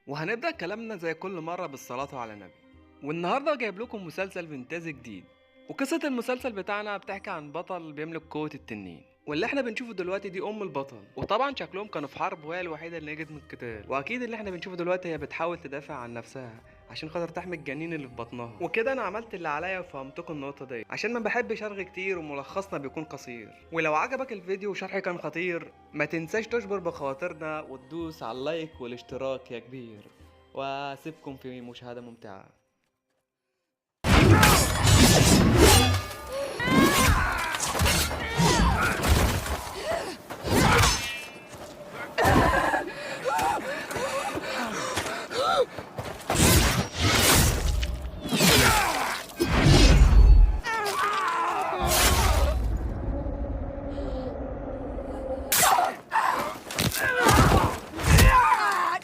وهنبدأ كلامنا زي كل مرة بالصلاة على النبي. والنهاردة جايب لكم مسلسل فانتازي جديد، وقصة المسلسل بتاعنا بتحكي عن بطل بيملك قوة التنين، واللي احنا بنشوفه دلوقتي دي ام البطل، وطبعا شكلهم كانوا في حرب وهي الوحيدة اللي نجت من القتال، واكيد اللي احنا بنشوفه دلوقتي هي بتحاول تدافع عن نفسها عشان خاطر تحمي الجنين اللي في بطنها. وكده انا عملت اللي عليا وفهمتكم النقطة دي، عشان ما بحبش ارغي كتير وملخصنا بيكون قصير. ولو عجبك الفيديو وشرحي كان خطير، ما تنساش تشبر بخواطرنا وتدوس على اللايك والاشتراك يا كبير، واسيبكم في مشاهدة ممتعة.